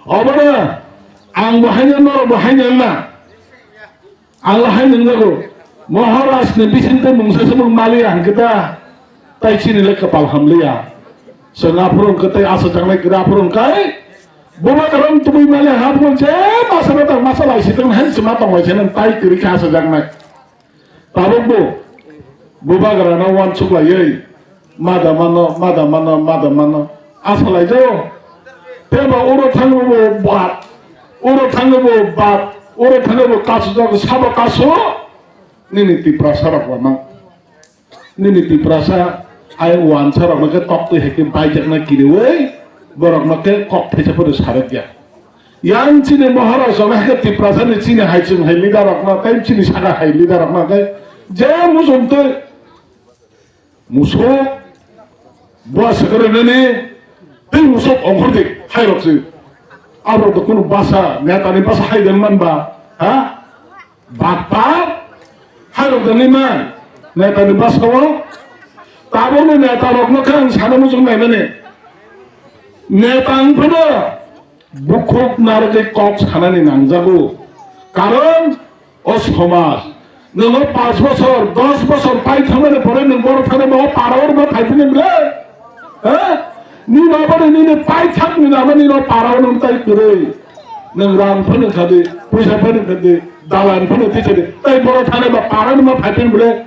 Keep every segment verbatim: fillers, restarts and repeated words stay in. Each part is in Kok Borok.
Obono ang bo haino norok bo haino wngna. Ang lahai nungjago, Maharaj ni bisingtwi mungsa se mung maliya hwnkhe da, tai chini le kwpal hamliya. Chwng aphuru hwnkhe tei achajaknai kwrwi aphuru hwnkhe, bubagra wng tubui maliya hwnka aphuru je masa no tang masa lai si tong hai se ma tong lai se nang tai kwrwi khe achajaknai. Tabuk bo bubagra no uansuk laiwi, Mada mano, mada mano, mada mano. Asa laijao. Tebo uro thangbo bo bat. Uro thangbo bo bat. Uro thangbo bo kasu jago sabo kasu. Nini Tiprasa rok wano. Nini Tiprasa ai wansa rok no khe tok twi hai khe baijakna kiriwi. Borok no khe kok thaisa phano sarok ya. Yang chini Maharaj rok no hai khe Tiprasa ni chini hai chwng hai leader rok no, tei chini saka hai leader rok no khe je muchung twi. Musuk, bua swkang rwnani tei musuk ongkhordi hai rok se. Aborok to kunu basa, netani basa hai den man ba, ha? Bakpa hai rok dani man, netani basa o. Tabukni neta rokno khe ang sana muchung naimani. Neta wng phano bukhuk narwgwi kok sanani nangjago. Karon o somaj, nwng o panch bochor, dos bochor pai thangmani pore nwng borok thangwi bo o para o rwma phai phini bwle? Ha? Nini aboni nini paithak ni lama nini o para o nwng tai kwrwi. Nwng rang phano khadi, puisa phano khadi, dalan phano tichadi. Tai borok thangwi bo para o rwma phai phini bwle?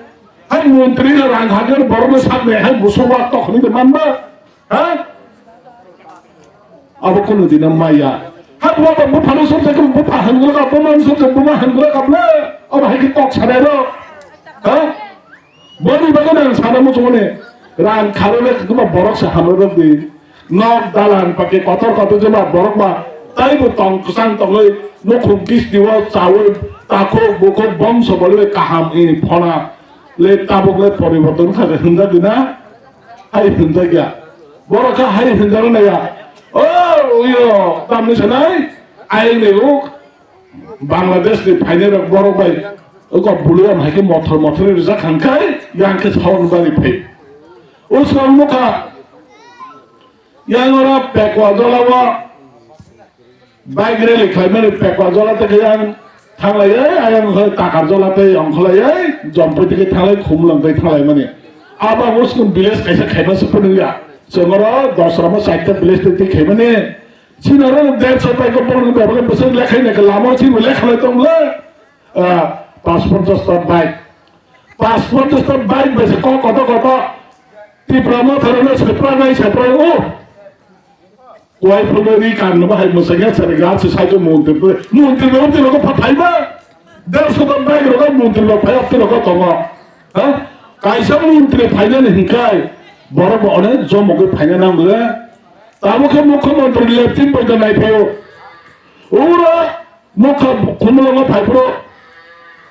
Hai montri no rang hagwi borok no sakni hai busuk wak tok hwnwi man ba? Ha? Abo kunu dina maya. Ha, buma ba bupha no sokjak, bupha hangro ka, buma no sokjak, buma hangro ka bwle. Abo hai khe kok sanai rok. Ha? Boni bagwi nang sana muchungmani. Rang kharwi le kuma borok se hamro rok di. Nok dalan pake kotor kotor jema borok ba. Tai bo tong kwchang tongwi nukhung kisti o chawi takhuk bukhuk bongso bolwi kaham i phona. Le tabuk le poriborton kha hinjak di na? Hai hinjak ya. Borok kha hai hinjak na ya. O, yo, tamni sanai? Ayang ni uk. Bangladesh ni phainai rok borok bai. Uko bulu am hai khe mothor mothor rijak hangkai, yang khe sawan bari phai. Usrang mukha. Yang ora pekwa dola wa. Bike rally khlaimani pekwa jola tei khe yang thanglaiwi, ayang khe takar jola tei ongkholaiwi, jompui tei khe thanglai khumlang tei thanglaimani. Abo ang uskun village kaisa khaima se phunukya. Chwng oro Dosramo chaita village tei tei khaimani. Chini oro dersho bai khe borok ni bai khe bwswk lekha hwnwi khe lama o chini lekha lai tong le. Ah, passport josta bike. Passport josta bike bai se kok koto koto. Tipra Motha rok no se pranai se prai o. Kuai phano ri kan no bahai mwsai ya sari gas sai ko montri ko montri no tiro ko phatai ba. Dersho ko bai ro ko montri no phai tiro ko tongo. Ha? Kaisa montri phainani hinkai borok bo onek jomo ko phaina nang le. Tamo khe mukhyamantri leptin bai da nai phaio. Ura Nokha khumulwngo phaiphuru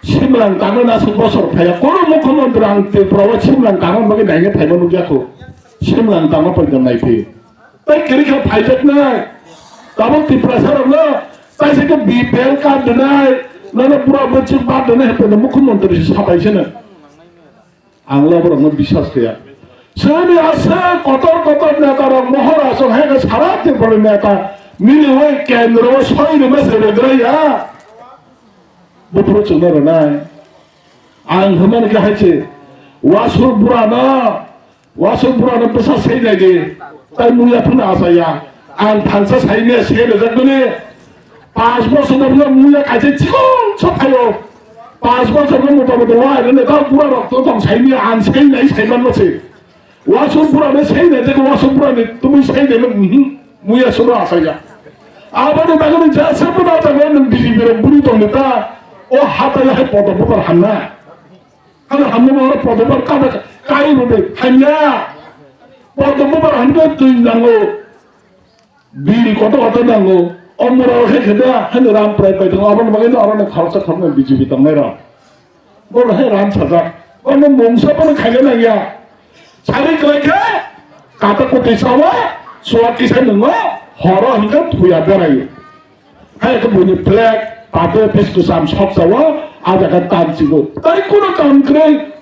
simlang tangna nasuk bosor phaiya. Kono mukhyamantri ang Tripura o simlang tangna bagwi naina phaima nukya kho. Simlang tangna poito naiphi. Tei kwrwi khe phaijaknai. Tabuk Tiprasa rokno taisa khe B P L card rwnai, nono bura bwchwk bad rwnai hai poito mukhyamantri se sabai sene. Ang le borokno biswas kaiya. Chini aswk kotor kotor neta rok mohor aswk hai khe sara Tripura neta miliwi kendro o soi rwma se rwgrai ya. Buphuru chwngno rwnai. Ang hwnmani khe hai se wasuk burano, wasuk burano bwsa seinai di. Tai muya phano achaya. Ang thansa saimaya se rwjakmani. Panch bochor no muya kaisa chikon sa phaio. Panch bochor no mota mota wahai rwne ta bura rok to tong saimaya ang seinai saimanma se. Wasuk bura no seinai je wasuk bura ni tumi seinai no muya sura asaya. Aboni bagwi jasa buna ta nwng B J P rok buri tong ta. O hatai hai poto bubar hamna. Ano hamna ma oro poto bubar kada kai no de hamya. Poto bubar hamna twi nango. Bil koto koto nango. O mura o khe khe da, hani ram prai pai tongo, aboni bagwi no aro no khoroksa khoroknwi B J P tongnai rok. Bo no hai ram sajak. Bo no mungsa bo no khaina nangya. Sari kwlai khe, kata kwtwi sawa, suwa kisa nwngo, horo hwnkhe thuya beraio. Hai khe buini flag, party office kwcham sok sawa, a jaga tanchigo. Tai kuno kam kwrwi.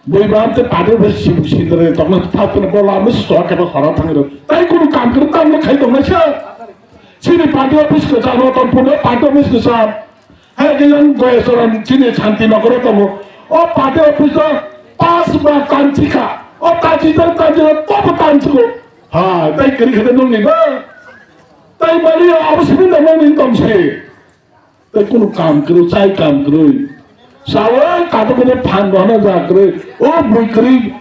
Bui bam te padu be sim sim re tong na ta tun bo la mis so ke ba khara thang ro. Tai kunu kam kru tam na khai tong na cha. Chini party office kwcharo tongphuru, party office kwchar. Hai khe yang Goyacharan chini Shanti Nogoro tongo. O party office o pass ba tanchikha. O tanchijak tanchijak tobo tanchigo. Ha, tai kwrwi khe nungni ba. Tai mali abo simi da nungni tongsi. Tei kunu kam kwrwi, chai kam kwrwi. Sawa kato kene phan rohna ja kwrwi. O bui kwrwi.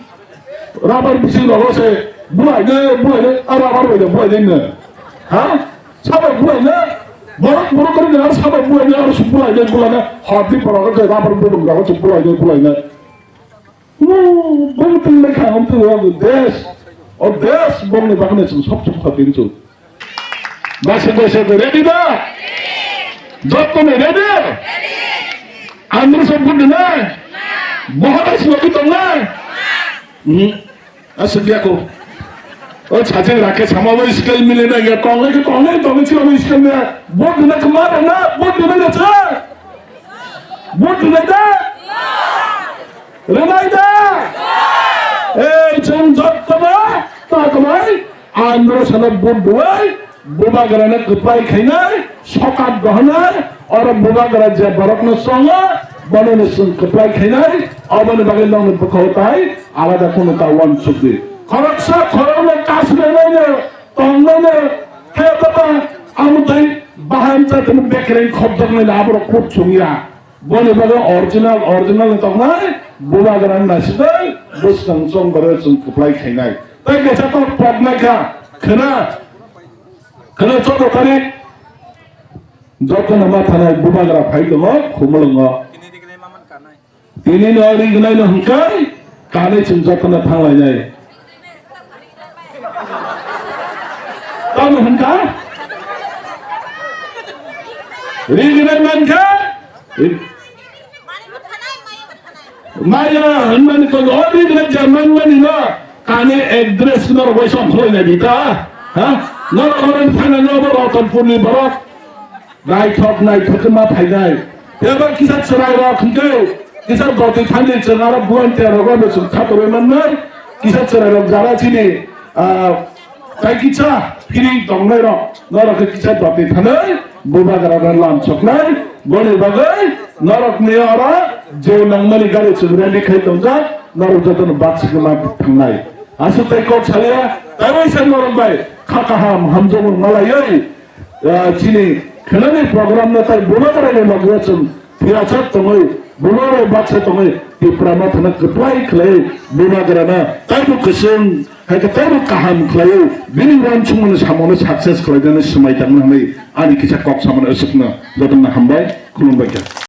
Rabar bising rogo se bulai ne, bulai ne, a rabar bai de bulai ne. Ha? Sabo bulai ne. Borok borok kwrwi ne, sabo bulai ne, ar su bulai ne, bulai ne. Hadi borok ke rabar bulai ne, bulai ne. Bong twi lekha wng twi o des. O des bongni bagwi chwng sop sop kha tini chwng. Basa basa ready da? Joto ni ready? Andro sop budi na? Bohara sop budi na? Hmm. Asuk ya ko. O chache rakhe sama bo skill mile na ya tongle ke tongle tongle chila bo skill na. Budi na kemar na? Budi na cha? Budi na da? Rwmai da? Ei, chwng jotono takhwlai, andro sano vote rwui, bubagrano kwplai khainai, sokat dohonai, oro bubagra je borokno chongo, bonono chwng kwplai khainai, oboni bagwi nokni bwkhao tai alada kheno ta uansukdi. Khoroksa khoroknwi kasulainaino, tongnaino, khe baba, amo tai bahai wngcha tongma bekereng khobjaknaino aborok kut chwngya. Boni bagwi original, original ni tongnai, bubagrani naisingwi bwskang chongbarwi chwng kwplai khainai. Tei kaisa kok poknai kha, khwna, khwna choudo tarik, jotono ma thanai bubagra phai tongo, Khumulwngo. Tini no ri gnai no hwnkhe, kanwi chwng jotono thanglainai. Tamo hwnkha? Ri gnai mankha? Maya hwnmani kok o ri gnai ja manmani no kani address no rwbai song khwlai nai di ta? Ha? Norok oro thana no bo Ratanpur ni borok. Naithok naithok khe ma phainai. Tebo kisa chwrai rok hwnkhe kisa doti thani chwng aro volunteer rok no chwng khatorwi mannai. Kisa chwrai rok jara chini, ah, tai kisa feeling tongnai rok norok khe kisa doti thanai bubagra rok lam soknai. Boni bagwi norok ni oro je nangmani gari chwng ready khai tongjak, norok jotono baksa khe ma thangnai. Aswk tai kok salia, tai waisa norok bai kha kaham hamjakmung malaiwi. Ah, chini khwnani program no tai bubagrani loge chwng phiyachak tongwi, bubagrani baksa tongwi, Tipra Mothano kwplai khlai bubagrano taibo kwchwng, hai khe taibo kaham khlaiwi, bini uansukmani samono success khlainani swmai tangma hwnwi ani kisa kok samani aswkno jotono hambai, khulumbai kha.